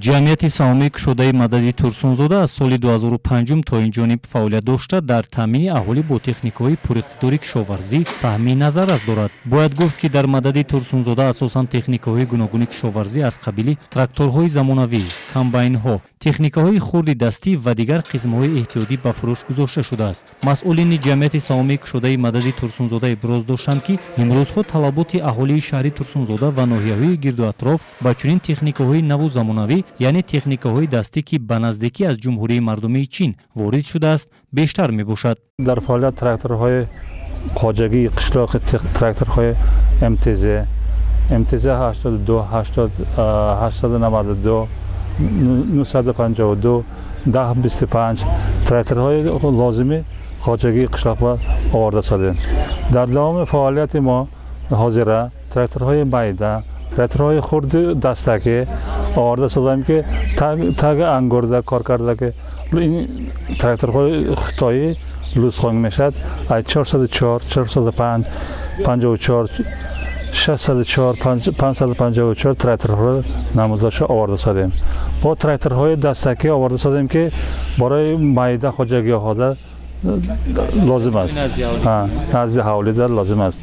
Ҷамъияти саҳомии кушодаи Мадади Турсунзода аз соли 2005 то ин ҷониб фаъолият дошта, дар таъмини аҳолӣ бо техникаҳои пуриқтидори кишоварзӣ саҳми назаррас дорад. Бояд гуфт, ки дар Мадади Турсунзода асосан техникаҳои гуногуни кишоварзӣ аз қабили тракторҳои замонавӣ, комбайнҳо, техникаҳои хурди дастӣ ва дигар қисмҳои эҳтиётӣ ба фурӯш гузошта шудааст. Масъулини ҷамъияти саҳомии кушодаи Мадади Турсунзода иброз доштанд, ки имрӯзҳо талаботи аҳолии шаҳри Турсунзода ва ноҳияҳои гирду атроф ба чунин техникаҳои наву замонавӣ, яъне техникаҳои дастӣ, ки ба наздикӣ аз Ҷумҳурии Мардумии Чин ворид шудааст, бештар мебошад. Дар фаъолият тракторҳои хоҷагии қишлоқи, тракторҳои МТЗ, МТЗ 82, 892, 952, 1025 тракторҳои лозими хоҷагии қишлоқ оварда содем. Дар давоми фаъолияти мо ҳозира тракторҳои майда, тракторҳои хурди дастакӣ оварда содем, ки таги ангурда кор карда, ки ин тракторҳои хитоӣ лузхонг мешавад, аз 404, 405, 54, 604, 554 тракторҳоро намудаша оварда содем. Бо тракторҳои дастакӣ оварда содем, ки барои майда хоҷагиҳода лозим аст, назди ҳавлида лозим аст.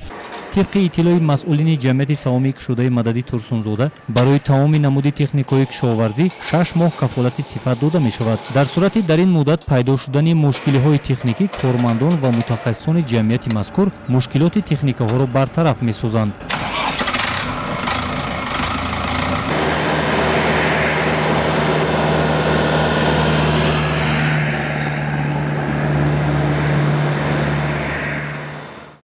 Тибқи иттилои масъулини ҷамъияти саҳомии кушодаи Мадади Турсунзода, барои тамоми намуди техникаҳои кишоварзӣ 6 моҳ кафолати сифат дода мешавад. Дар сурати дар ин муддат пайдо шудани мушкилиҳои техникӣ, кормандон ва мутахассисони ҷамъияти мазкур мушкилоти техникаҳоро бартараф месозанд.